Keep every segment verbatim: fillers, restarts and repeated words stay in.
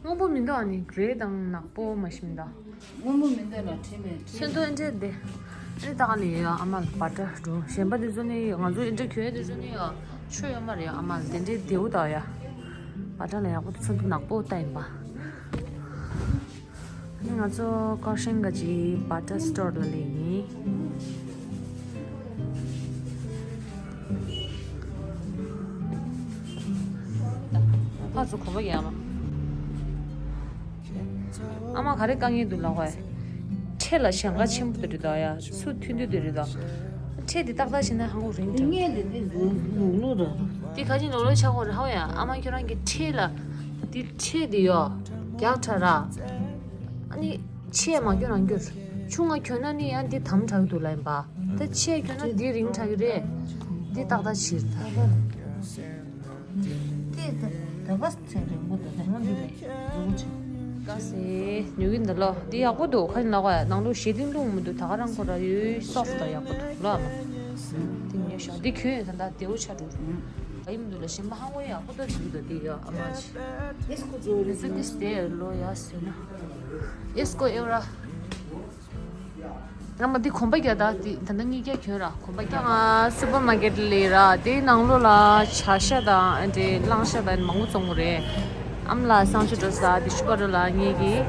སྔོན་པོ་མི་འདུག་ཨ་ནི་གྷི་རེ་དང་ནག་པོ་མ་ཤི་མི་འདུག་སྔོན་པོ་མི་འདུག་ལ་ཁྲིམས་མེད་ཁྲིམས། ཚོན་མདོག་འདྲ་འདི། ཨ་ནི་ད་ག་ལ་ཡོད་ཨ་མ་ལ་བ་ཏྲ་འགྲོ་གཞན་པ་འདི་ཚོ་ནི་ང་ཚོ་འདྲ་གྱོན་འདི་ཚོ་ནི་ཡོད་ཆོས་ཡོད་མ་རེད་ཨ་མ་ལ་དེ་འདྲའི་བདེ་བོ་དག་ཡ། བ་ཏྲ་ལ་ཡག་པོ་ཚོན་མདོག་ནག་པོ་ལྟ་ཡིན་པ། ཨ་ནི་ང་ཚོ་ཀོ་ཤན་ག་ཅི་བ་ཏྲ་སི་ཊོར་ལ་སླེབས་ཡིན། ཕར་ཚུར་གོམ་པ་རྒྱག་ཨ་མ། ཨ་མ་ག་རེ་དཀའ་ངལ་འདུག་ལབ་ཧོ། ཁྲེ་ལ་ཞེང་ཁ་ཆེན་པོ་དེ་རེད་ད་ཡ་ཚུར་མཐུད་མཐུད་དེ་རེད་ད། ཁྲེ་དེ་ཏག་ཏག་བྱས་ན་ཧང་གོ་རིང་དྲགས། ངས་དེ་དེ་ལུག་ལུག་ར། དེ་ག་ཅི་ལོ་ལོ་ཆགས་གོ་རེད་ཧོ་ཡ་ཨ་མ་ཁྱོད་རང་གི་ཁྲེ་ལ། དེ་ཁྲེ་དེ་ཡོ། རྒྱག་ཁྲ་ར། ཨ་ནི། ཆེ་མ་གྱུར་རང་གྱུར། ཆུང་ང་གྱོན་ན་ནི་ཡང་འདི་དམ་དྲག་འདུག་ལབ་ཡིན་པ། ད་ཆེ་གྱོན་ན་འདི་རིང་དྲག་གི་རེད། འདི་ཏག་ཏག་ཕྱིར་ད། དེ་ད་ག་ཚད་རིང་པོ་འདུག་ད་ང་འདི་ལས་རིང་པོ་ཆེ། ག་སེ་ཉོ་གི་འདི་ལོ་འདི་ཡག་པོ་འདུག་ཁ་ནང་ལོགས་ཡ་ནང་ལོགས་ཞེ་ཏིང་ཏུང་མི་འདུག་ད་ག་རང་ཁོ་ར་ཡོད་སོ་ཕུ་ད་ཡག་པོ་འདུག་ལོ་ཨ་མ། འདི་ཉོས་ཤོག་འདི་གྱོན་ཡོད་ད་ད་བདེ་བོ་ཆགས་འགྲོ། ཨ་ཡིན་མི་འདུག་ལ་གཞན་པ་ཧང་གོ་ཡག་པོ་ད་འདུག་ད་འདི་ཡ་ཨ་མ་ཆེ། ཨེ་སི་ཀོ་ཛོ་རེ་ཟ་ཏིས་དེ་ལོ་ཡ་ཟེར་ན། ཨེ་སི་ཀོ་ཨེ་ར། ང་མ་འདི་གོམ་པ་རྒྱག་ད་འདི་ད་ལྟ་གཉིས་བརྒྱ་གྱོན་ར་གོམ་པ་རྒྱག་ང་སུ་པར་མ་ཀེ་ཊི་ལས་ར་དེའི་ནང་ལོགས་ལ་བྱ་ཤ་དང་ཨ་འདྲེ་གླང་ཤ་དང་མང་པོ་བཙོང་གི་རེད། ཨ་མ་ལ་སང་ཞོགས་འགྲོ་ས་དེ་ཤུ་པར་ལ་ངེད་ཀྱིས་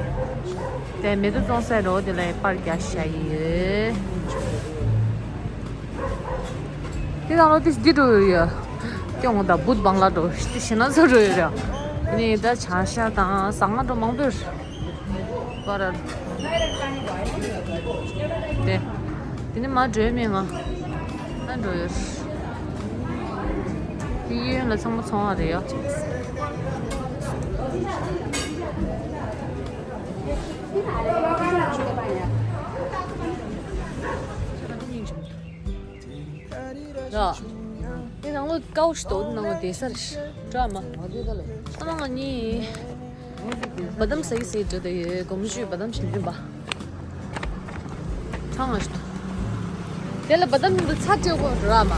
དེ་མེ་ཏོག་བཙོང་ས་རོ་དེ་ལ་པར་རྒྱག་ཤ་ཡི་ཡོད། དེ་ནང་ལོགས་དེ་འདི་འགྲོ་ཡོད་ཡ། སྐྱོང་དང་བུད་བང་ལ་འགྲོ་དེ་ཞེ་ན་ཚོ་འགྲོ་ཡོད་ར། དེ་ནས་ད་བྱ་ཤ་དང་ཟངས་ང་འགྲོ་མང་པོ་ཡོད། པ་ར། དེ། དེ་ནི་མ་འགྲོའི་མེད་ང་། ཨ་འགྲོ་ཡོད། དེ་གཡས་གཡོན་ལ་ཚང་མ་ཚོང་བ་རེད་ཡ། ར། དེ་ནང་ལོ་ཀའོ་ཤི་ཏོ་ནང་ལོ་དེ་སར་ཤི་འདྲ་མ། ཨ་མ་ང་གཉིས། བ་དམ་ཟ་ཡི་ཟེར་འདྲ་དེ་ཡོད་གོམ་ཞུས་བ་དམ་ཞིམ་ཞིམ་པ། ཚང་ང་ཤི་ཏོ། དེ་ལ་བ་དམ་འདི་ཚ་སྤྲད་གོ་འདྲ་མ།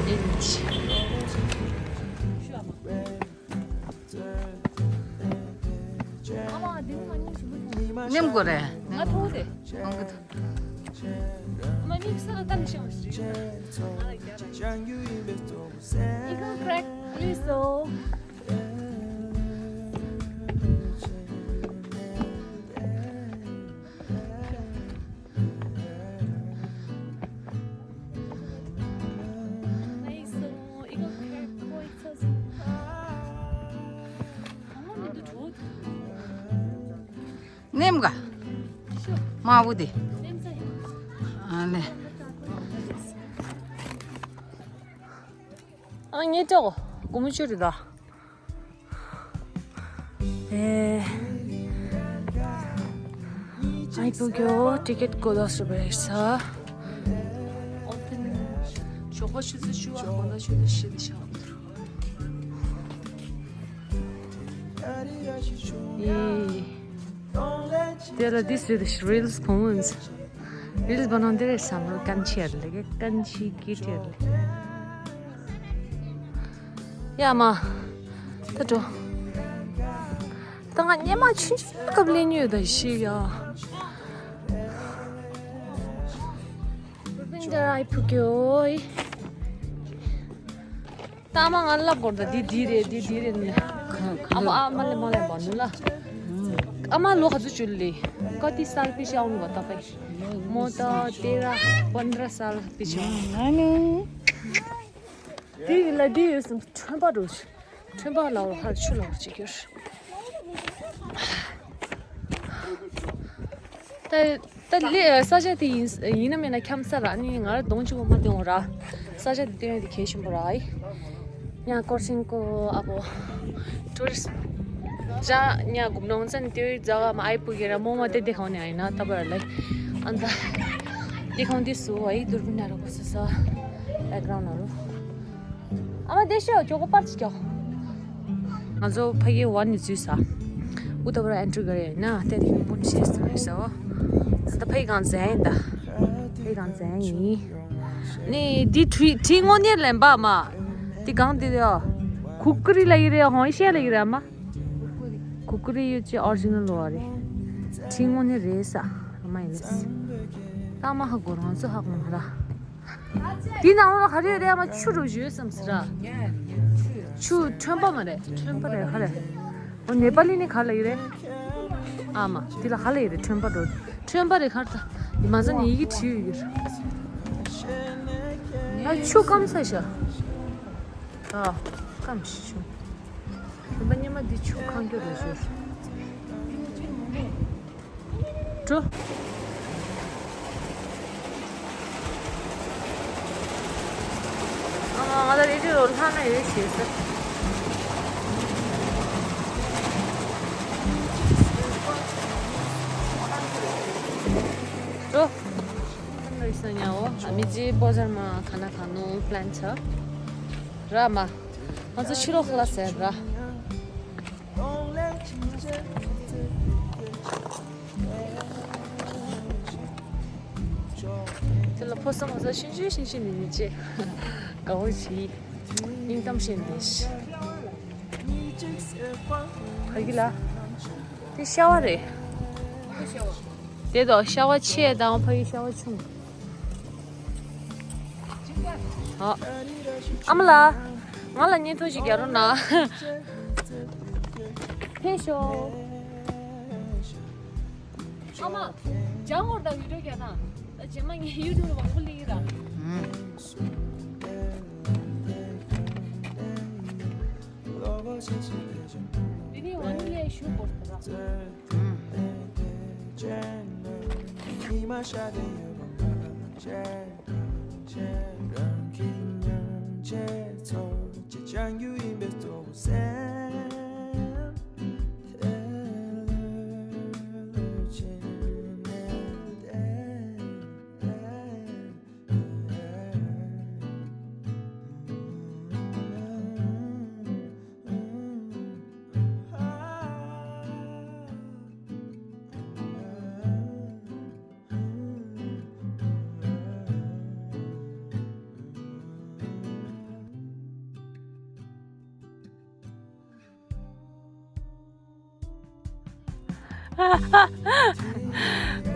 ཨེ་ནི་ཆི། ནེམ་གོ་རེད། ང་ཐོག་དེ། ཨང་གི་ཐོག་མ་མིག་ས་ལ་བཏང་ཤེས་མ་ཤེས། ཡི་ག་ཀྲེག་ལི་སོ། ནེམ་ག་མ་བུ་དེ། ཨ་ལེ། ཨ་ངེད་ཀྲོ་གོ་མོ་ཅུ་རི་ད། ཨེ། ཨའི་ཏོ་ཀྱོ་ཊི་ཀེ་ཊི་གོ་ད་སུ་བེ་ས། ཞོགས་པ་ཆུ་ཚོད་བཅུ་པ་དགོང་དག་ཆུ་ཚོད་བཞི་དེ་ཤག་ཨེ། དེ་ལ་འདི་སུ་རིལ་སི་བོ་མོ་ཡིན། རིལ་སི་བོ་ནང་འདི་རེད་བསམ་བློ་ཀན་ཆི་ཡར་ལེ་ཀན་ཆི་ཀི་ཏི་ཡར་ལེ། ཡ་མ། ད་འགྲོ། ད་ང་སྙེ་མ་ཆུན་ཆུན་སྐབས་ལེན་ཉོས་ད་ཤི་ཡ། ཕུ་ཀྱོ། ད་མ་ང་ལབ་གོ་ད་འདི་འདི་རེད་འདི་འདི་རེད་ནི། ཨ་མ་ཨ་མ་ལེ་མ་ལེ་བ་ནུ་ལ། ཨ་མ་ལོ་ག་ཚོད་ཅུ་ལེ། ཀ་ཏི་སལ་པི་ཤ་ཨོན་བ་ད་པའི། མོ་ད་ཏེ་ར་པན་དྲ་སལ་པི་ཤ། ང་ནི། འདི་ལ་འདི་ཡོད་སམ་ཁྲོན་པ་འགྲོ། ཁྲོན་པ་ལ་བ་ཧར་ཆུ་ལ་བ་ཅིག་ཡོད། ད། ད་ལེ་ས་ཆ་དེ་ཡིན་ཡིན་ན་མིན་ན་འཁྱམ་ས་ར་ནི་ང་ར་གདོང་གཅིག་པོ་མ་སྟོན་འོང་ར། ས་ཆ་དེ་སྟོན་ཡ་དེ་གལ་ཆེན་པོ་ར་ཨི། ཉ་ཀོར་སིང་ཀོ་ཨ་པོ། ཊུ་རིསི་ཇ་ཉ་གུམ་ནོང་ཙན་ཏེ་ཇ་ག་མ་ཨའི་པུ་གེ་ར་མོ་མ་དེ་དེ་ཁང་ནས་ཨི་ན་ད་པར་ལ་ཨི། ཨན་ད་དེ་ཁང་དེ་སུ་ཨི་དུར་བུ་ན་ར་གོ་སུ་ས་བེག་གྷ་རའུན་ན་རུ། ཨ་མ་དེ་ཤོ་ཅོ་གོ་པར་ཅི་ཀྱོ། ང་ཚོ་ཕ་གི་ཝན་ནི་ཚུད་ས། ཨུ་ཏ་བར་ཨན་ཊི་རི་ག་རེ་ཡིན་ན་ཏེ་དེ་མུན་ཤེས་ཏུ་རེད་ས་བ། ད་ཕ་གི་གང་ཟེ་ཡིན་ད། ཕ་གི་གང་ཟེ་ཡིན། ནི་འདི་ཁྲི་ཁྲི་དངོས་གནས་ལེན་པ་མ། འདི་གང་འདི་ཡ། ཁུག་ཀི་རི་ལ་ཡི་རེ་ཧོང་ཤེ་ལ་ཡི་རེ་མ། ཀུ་ཀུ་རེ་ཡོད་ཅེ་ཨོ་རི་ཇི་ནལ་ལོ་བ་རེད། ཁྲིན་ངོ་ནི་རེད་ས། ཨ་མ་ཡིན་ལེ། ད་མ་ཧ་གོ་རང་ཚོ་ཧ་གོ་མ་ར། དེའི་ནང་ལ་ག་རེ་རེད། ཨ་མ་ཆུ་རུ་ཡོད་བསམ་ཟེར་ར། ཆུ་ཁྲོན་པ་མ་རེད། ཁྲོན་པ་རེད་ག་རེ། ཨོ་ནེ་པ་ལི་ནི་ག་ལ་ཡོད་རེད། ཨ་མ་དེ་ལ་ག་ལ་ཡོད་རེད། ཁྲོན་པ་རུ། ཁྲོན་པ་རེད་ག་རེ་ད། ཡི་མ་ཚ་ནི་ཡི་གེ་བྲིས་ཡོད་ར། ཨ་ཆུ་སྐམ་ས་ཤ། ཨ་སྐམ་ཤི་ཆུ། ཁྱོད་པ་ཉི་མ་འདི་ཆུ་ཁང་ཁྱོད་རུ་ཞུ། འགྲོ། ང་ང་ད་རེ་ཌི་རོ་ལྷ་ན་ཡོད་ཞེས་ཟེར། འགྲོ། ཨ་མི་ཅི་པོ་ཟར་མ་ག་ན་ག་ནོ་པླན་ཆ་ར་མ། ང་ཚོ་ཕྱི་ལོགས་ལ་ཟེར་ར། དེ་ལ་ཕོ་སོང་ང་ཚོ་ཤིན་ཤིན་ཤིན་ཤིན་ནི་མི་ཅེ། དགའ་བོ་བྱེད། སྙིང་གཏམ་བཤད་འདི་ཤི། ཕ་གི་ལ། དེ་ཤ་བ་རེད། དེ་དོ་ཤ་བ་ཆེ་དང་ཕ་གི་ཤ་བ་ཆུང་། ཨ་མ་ལགས། ང་ལ་བརྙན་ཐུང་ཞིག་རྒྱག་རོགས་གནང་། ཕེབས་ཤོག་ཨ་མ། ལྗང་ངོར་དང་བི་ཌིའོ་རྒྱག་དང་། ད་རྗེས་མ་ངས་ཡུ་ཊུབ་ལ་མང་པོ་ལེན་གྱི་ར། འདི་ནི་ཝ་ནི་ལའི་ཞུ་བོ་ར།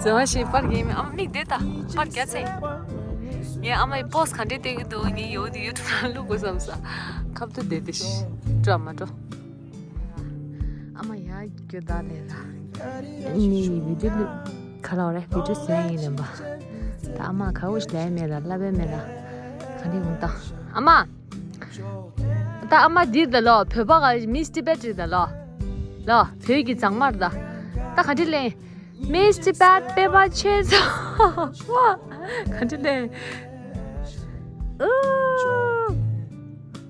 བྱ་བ་ཞིག་པར་རྒྱག་མེད། ཨ་མ་མིག་བདེ་ད། པར་རྒྱག་ཚེ། ངས་ཨ་མའི་པོ་སི་ག་འདྲས་སྟོན་གྱི་འདུག་ངས་ཡོད་དུ་ཡུ་ཊུབ་ལ་བླུག་དགོས་བསམ་ས། ཁབ་ཏུ་བསྡད་དེ་ཤི། སྤྲོ་མ་སྤྲོ། ཨ་མ་ཡར་རྒྱུ་ད་ལས་ལ། ནི་བི་ཌིའོ་ལུ། ག་ལ་བ་རེད། བི་ཌིའོ་བཟོས་ཡིན་ལེན་པ། ད་ཨ་མ་ག་འུ་ཞིག་ལས་མེད་ལ་ལབ་པའི་མེད་ལ། ག་ནས་འོང་ད། ཨ་མ། ད་ཨ་མ་འདིར་ད་ལོ། བོད་པ་ག་མིས་ཊི་བེཊ་རེད་ད་ལོ། ལོ། བོད་ཀྱི་མཛངས་མ་རེད་ད། ད་ག་འདྲས་ལེན། མིས་ཊི་བེཊ་པེ་པ་ཆེ་ཚོ། ག་འདྲས་ལེན། ཨུ།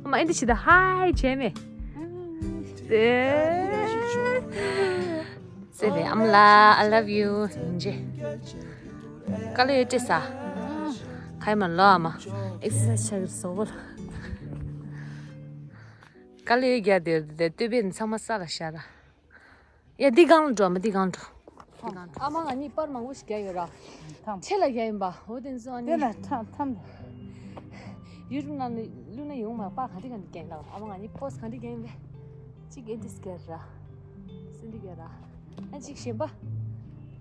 ཨ་མ་ཨེ་འདི་ཞིག་ད་ཧའི་བྱས་མེད། ཨེ། ཙེ་བའི་ཨམ་ལ། I love you. ཡིན་ཅེ། དཀའ་ལས་ཡོད་ཅེ་ས། ཁ་ཡི་མ་ལོ་ཨ་མ། ཨེག་སར་སའི་ཛི་བྱ་གི་སོ་བོ་ལ། དཀའ་ལས་ཡོད་རྒྱ་དེར་དེ་ལྟོས་པས་ཚང་མ་ས་ལ་བཞག་ད། ཡ་འདི་སྒང་ལ་འགྲོ་ཨ་མ་འདི་སྒང་འགྲོ། ཨ་མ་ང་གཉིས་པར་མང་པོ་ཞིག་རྒྱག་ཡོད་ར། ཐམ། ཆེ་ལ་རྒྱག་ཡིན་པ་འོ་དེ་ཚོ་ཨ་ནི། དེ་ལ་ཐམ་ཐམ། ཡུ་ཊུབ་ནང་ནས་བླུགས་ན་ཡོང་མ་པར་ག་འདྲ་ག་འདྲ་རྒྱག་ཡིན་ལ། ཨ་མ་ང་གཉིས་པོ་སི་ག་འདྲ་རྒྱག་ཡིན་པས། གཅིག་ཨེ་འདྲས་རྒྱག་ར། སི་འདྲས་རྒྱག་ར། ཨ་གཅིག་གཞན་པ།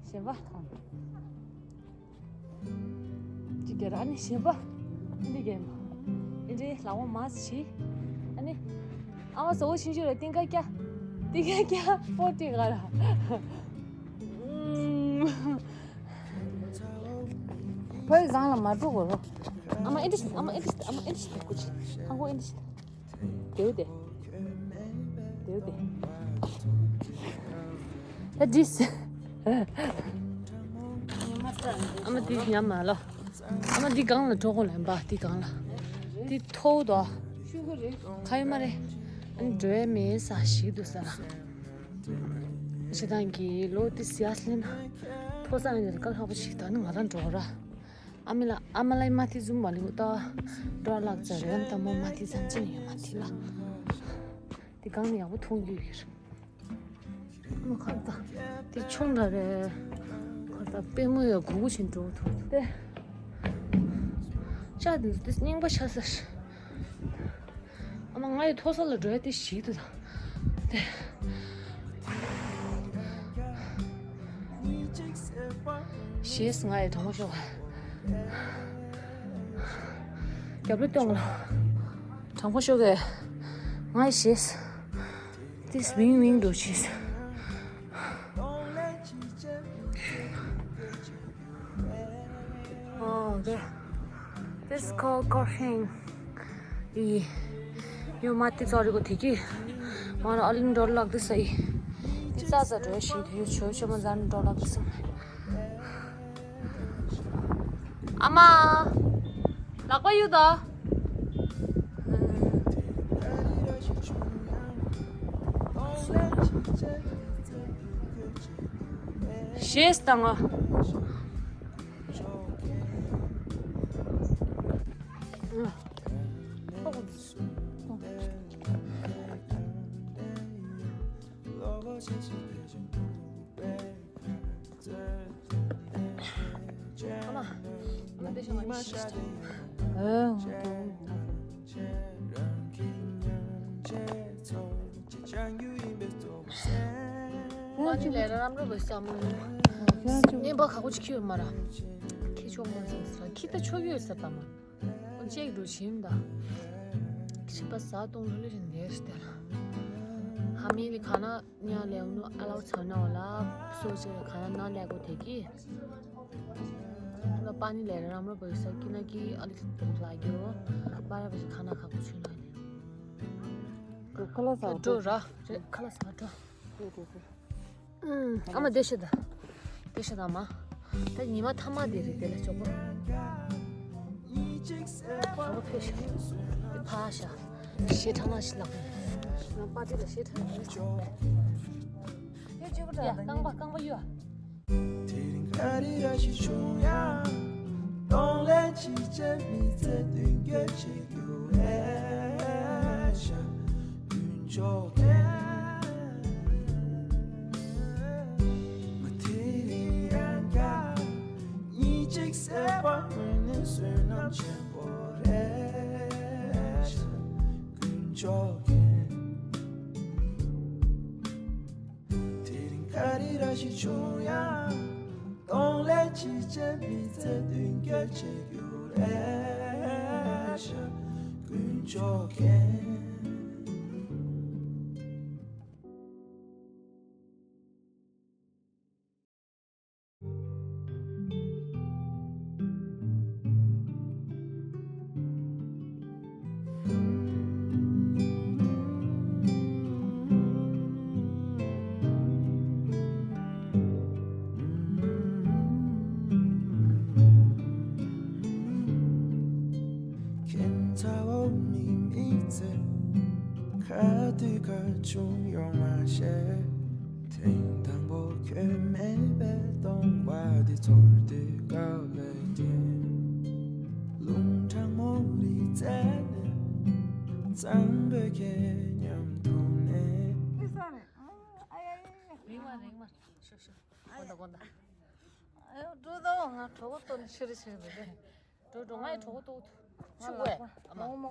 གཞན་པ། གཅིག་རྒྱག་ར་ཨ་ནི་གཞན་པ། ཨེ་འདྲས་རྒྱག་ཡིན་པ། ཨེ་འདྲས་ལག་པ་མ་ཟི་ཤི། ཨ་ནི། ཨ་མ་བཟོ་བོ་ཆུང་ཆུང་རེད། ཏིང་ཀ་སྐྱ། ཏིང་ཀ་སྐྱ། ཕོ་ཏི་ག་ར། ཕོའི་སྒང་ལ་མ་འགྲོ་གོ་རོ། ཨ་མ་ཨེ་འདྲས་ཨ་མ་ཨེ་འདྲས་ཨ་མ་ཨེ་འདྲས་ཀུ་ཅི། ཧང་གོ་ཨེ་འདྲས། དེའུ་དེ། དེའུ་དེ། ད་འདྲིས། ཨ་མ་འདི་ཉམས་མ་ལོ། ཨ་མ་འདི་སྒང་ལ་འགྲོ་དགོས་ལ་ཡིན་པ་འདི་སྒང་ལ། འདི་མཐོ་བོ་དོ། ཁ་ཡོད་མ་རེད། ཨ་ནི་འགྲོ་ཡ་མེད་ས་ཞིག་འདུག་ས་ལ། ཞེ་སྡང་གི་ལོ་འདི་ཟེར་ཡ་སི་ལེ་ན། མཐོ་ས་ཨ་ནི་ལ་ཀ་ལྷག་པོ་ཞིག་ད་ནི་ང་རང་འགྲོ་ར། ཨ་མ་ལ་ཨ་མ་ལ་མ་ཐི་ཟུམ་མ་ལུ་ཏོ། འགྲོ་ལག་ཙ་རེ་ཡང་ཏ་མོ་མ་ཐི་ཙམ་ཅི་ནི་ཡང་མ་ཐི་ལ། འདི་སྒང་ནས་ཡག་པོ་མཐོང་རྒྱུ་ཡོད། ཨ་མ་ཁར་ད། འདི་ཆུང་འདྲ་རེད། ཁར་ད་པད་མོ་ཡ་གུ་གུ་ཆེན་འགྲོ་ཐུག་སྟེ། ཅག་འདི་འདི་རྙིང་པ་ཆགས་ས། ཨ་མ་ང་ཡི་མཐོ་ས་ལ་འགྲོ་ཡ་དེ་ཞིག་ཏུ་དང་། དེ། ཤེས་ང་ཡི་དྲང་པོ་ཤོག་རྒྱབ་ལོ་སྟོན་ལ། དྲང་པོ་ཤོག་གི་ང་ཡི་ཤེས། This wing wing འགྲོ་ཤེས། Oh, okay. This is called Korheng. ཡོ་མ་ཏི་ཙོ་རི་གོ་ཐི་ཀི། མ་ར་ཨ་ལིན་འགྲོ་ལག་དི་སའི། ཏི་ཙ་ཙ་འགྲོ་ཤི་ཡོ་ཆོ་ཆོ་མ་ཛན་འགྲོ་ལག་དི་སམ། ཨ་མ། ལག་པ་ཡོད་ད། ཤེས་དང་ང་། ཨ་མ། ཨ་མ་འདི་ཤོག་ང་ནི་ཤི་ཤི། ཨེ། ང་ནི་ལས་ར་རམ་རོ་བའི་བསམ་བློ། ཉན་པ་ཁག་པོ་ཅིག་ཁྱི་ཡོད་མ་ར། ཁྱི་ཆོག་མ་སོང་ཟེར་ཁྱི་ད་ཆོག་ཡོད་ཟེར་ད་མ། ཨོ་ཅེག་འགྲོ་ཕྱིན་ད། ཕྱི་པ་ཟ་གཏོང་ལོ་ལེ་རིན་དེར་སྟེ་ལ། ཧ་མི་ལི་ཁ་ན་ཉ་ལེའུ་ནུ་ཨ་ལའུ་ཚ་ན་བ་ལ་སོ་ཅེ་ཁ་ན་ན་ལེ་གོ་དེ་ཀི། ལ་པ་ནི་ལེ་ར་རམ་རོ་བོ་ས་ཀི་ན་ཀི་ཨ་ལི་ཏུ་ལ་གྱོ། པ་ར་བ་ཞི་ཁ་ན་ཁ་པོ་ཆུ་ལ་ནི། ཁ་ལ་ས་འགྲོ་ར། རེ་ཁ་ལ་ས་འགྲོ། ཨུམ། ཨ་མ་བདེ་ཤེད་ད། བདེ་ཤེད་ད་མ། ད་ཉི་མ་ཐ་མ་དེ་རེད་དེ་ལ་ཅོག་པོ། ཨ་མ་ཕེ་ཤ། དེ་ཕ་ཤ། ཞེ་ཁྲ་ན་ཤི་ལག་པ། ང་པ་ཏི་ལ་ཞེ་ཁྲ་ན་ཤི་ལག་པ། ཡ་རྐང་པ་རྐང་པ་གཡུ། དེ་རིང་ག་རེ་ར་ཞིག་བྱུང་ཡང་། གདོང་ལེན་ཅི་བྱེད་མི་ཚེ་མདུན་སྐྱོད་བྱེད་རྒྱུ་རེད་ཤག་དཀོན་མཆོག་གིས། མ་དེ་རིང་ཡང་བསྐྱར་གཉིས་གཅིག་བསད་པ་དངོས་གནས་བསོད་ནམས་ཆེན་པོ་རེད་ཤག་དཀོན་མཆོག་གིས། དེ་རིང་ག་རེ་ར་ཞིག་བྱུང་ཡང་། གདོང་ལེན་ཅི་བྱེད་མི་ཚེ་མདུན་སྐྱོད་བྱེད་རྒྱུ་རེད་ཤག་དཀོན་མཆོག་གིས། ཁྱེད་ཚ་བོ་མི་མི་ཚེ་ག་དུས་ག་བྱུང་ཡོང་མ་ཤེས། ཐེངས་དང་པོ་ཁྱོད་མེད་པའི་སྟོང་པ་འདི་ཚོར་དུས་དཀའ་ལས་ཆེ། རླུང་གྲང་མོ་རི་རྩེ་ནས། གཙང་པོའི་ཁྱེད་མཉམ་དུ་གནས། རིང་མ་རིང་མ། ཤོ་ཤོ། གོན་ད་གོན་ད། ཨ་ཡོ་འགྲོ་ད་ང་གྲོགས་པོ་ཏོ་ནི་ཤི་རི་ཤི་རི་རེད། འགྲོ་འགྲོ་ང་ཡི་གྲོགས་པོ་ཏོ། ཆུ་བས། ཨ་མ། ང་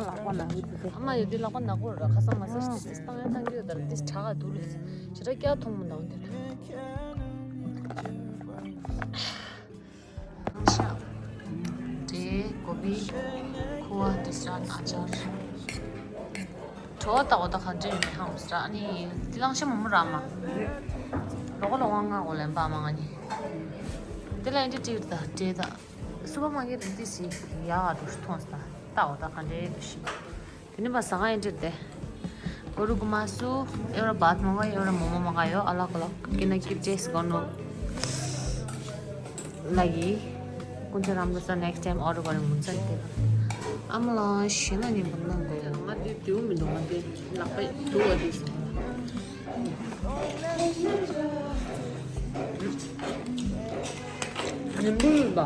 ལག་པ་ན་གི་དེ། ཨ་མ་ཡོད་དུས་ལག་པ་ན་གོ་ར་ཁ་སང་མ་སེ་ཤི་ཏིས་བཏང་ཡ་བཏང་གི་ཡོད་ད་ར་ཏིས་དྲག་ག་འདུག་ལེ། ཞེ་དྲག་སྐྱ་ཐོང་མོ་འདང་དེ་ར། འབྲས་ཀོ་པི་ཁུ་བ་ཏིས་ར་ཨ་ཅར། གྲོ་བ་ཏག་འོ་ད་ག་འདྲས་མི་ཧང་ཟེར་ཨ་ནི་དེ་ལང་ཤ་མོ་མོ་ར་མ། ལོ་གོ་ལོ་ང་ང་གོ་ལེན་པ་མ་ང་ནི། དེ་ལ་ཨེ་འདྲས་ཏིར་ད་འདྲས་ད། སུ་པར་མ་ཀེ་ཊི་ཏི་སི་ཡ་འགྲོ་ཐོང་ས་ད་ཏག་འོ་ད་ག་འདྲས་གི་ཤི། དེ་ནི་པ་ཟ་ང་ཨེ་འདྲས་དེ། གོ་རུ་གུ་མ་སུ་ཨེ་ར་བཱད་མ་ག་ཡོ་ཨེ་ར་མོ་མོ་མ་ག་ཡོ་ཨ་ལ་གོ་ལ་ཀེ་ན་ཀི་ཏེས་གོ་ནོ། लागि कुन चाहिँ राम्रो छ नेक्स्ट टाइम अर्डर गरे हुन्छ नि त्यही भएर आमालाई सेना नि भन्नु गयो म त्यो त्यो मिलो म त्यो लाग्दै त्यो अदि निम्बुबा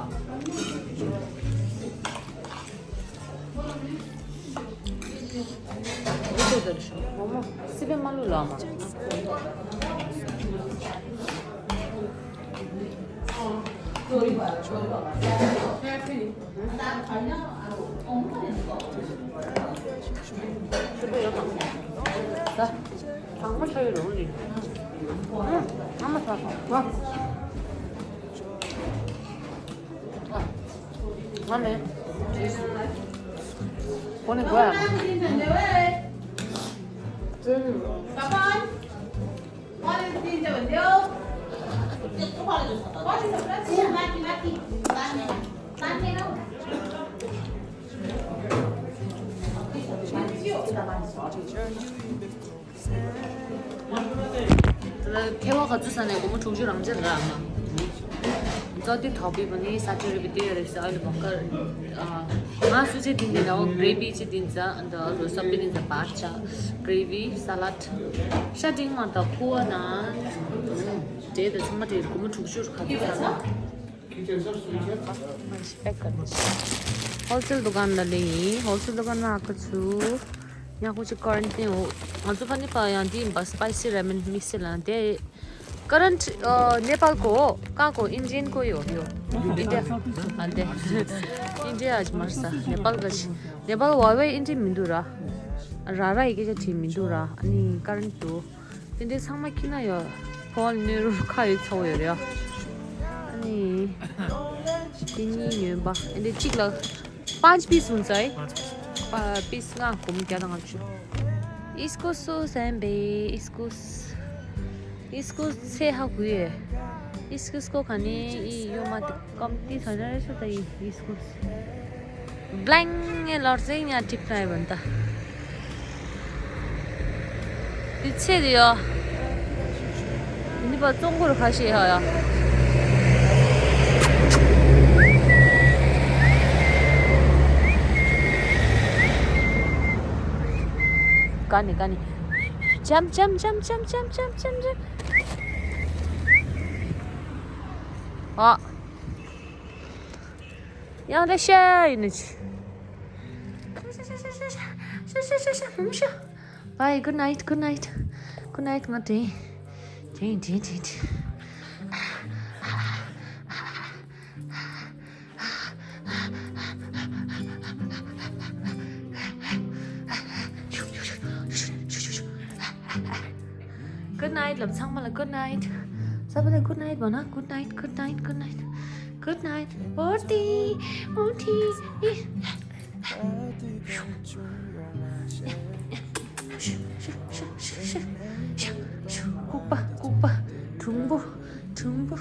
मोमो सिबे मालु लामा དང་པོ་ཆོས་རུང་ནི། ཨ་མ་ས་ས། ང་མེད། ཁོ་ནི་དགོས་ཨ། ཐལ་བ་ག་ཚོད་ཟ་ནས་སྒོར་མོ་དྲུག་ཅུ་རང་འཇགས་རག་མ། ཙོ་ཏི་ཐོག་པི་བ་ནི་ས་ཅི་རི་བི་ཏི་ཡ་རེ་སི་ཨ་ལི་བ་ཀར། ང་སུ་ཅི་དིན་ནི་ན་བ་གྲེ་བི་ཅི་དིན་ཙ་འདི་ལོ་སབ་པི་དིན་ཙ་བར་ཆ་གྲེ་བི་ས་ལད་ཤ་དིན་མ་ད་ཁུ་བ་ན་འདྲེ་ད་ཚང་མ་དྲེ་སྒོར་མོ་དྲུག་ཅུ་ག་ཚོད་ཟ་ན། होलसेल दुकान ལ་ལེ་ཡིན། होलसेल दुकान ན་ཨ་ཁུ་ཚུ་ཉ་ཁུ་ཆུ་ཀར་ཏེ་འོ། ང་ཚོ་ཕ་ནི་པ་ཡང་དེ་ཡིན་པ་spicy ramen mix ལ་དེ་ཀརན་ནེ་པཱལ་གོ་ཀ་གོ་ཨིན་ཇིན་གོ་ཡོ་ཡོ། ཨིན་ཌི་ཡ་ཨ་དེ་ཨིན་ཌི་ཡ་ཨ་མར་ས་ནེ་པཱལ་ག་ཤི་ནེ་པཱལ་བ་བའི་ཨིན་ཌི་མི་འདུག་ར། ར་ར་ཡི་གེ་ཅ་ཁྲི་མི་འདུག་ར། ཨ་ནི་ཀརན་དུ། དེ་འདྲའི་ཚང་མ་ཁྱི་ན་ཡོད། ཕོལ་ནུ་རུ་ཁ་ཡོད་ཚོ་ཡོད་རེད། ཨ་ནི། དེ་གཉིས་ཡོད་པ། དེ་འདྲའི་གཅིག་ལ། པཱན་པིས་ཧུན་ཙའི། པ་པིས་ལྔ་གོམ་བརྒྱ་དང་ལྔ་བཅུ། ཨིས་ཀོ་སོ་སན་པེ་ཨིས་ཀོ་སི། ཨིས་ཀོ་སི་ཚེ་ཧ་གུ་ཡེ། ཨིས་ཀོ་སི་ཀོ་ག་ནི་ཨི་ཡོད་མ་དེ། ཀམ་ཏི་ཐོན་རེ་ཤོ་ད་ཡི་ཡིས་ཀུ། བླེང་ངེ་ལོར་ཟིང་ཉ་ཀྲིབ་ན་ཡི་བན་ད། དེ་ཚེ་དེ་ཡོ། དེ་ནི་པ་ཙོང་གུར་ཁ་ཤས་ཧ་ཡ། ཀ་ནི་ཀ་ནི། ཅམ་ཅམ། ཨ། ཡང་ལེ་ཤ་ཡིན་ནི་ཅི། Bye, good night, good night. Good night, ང་དྲན། དྲན་དྲན་དྲན་དྲན། Good night ལབ། ཚང་མ་ལ་good night. ས་བ་ལ་good night བ་ན། Good night, good night, good night. Good night. ཨོ་ཏི། ཨོ་ཏི། ལྐུགས་པ། ལྐུགས་པ། གྲུང་པོ། གྲུང་པོ།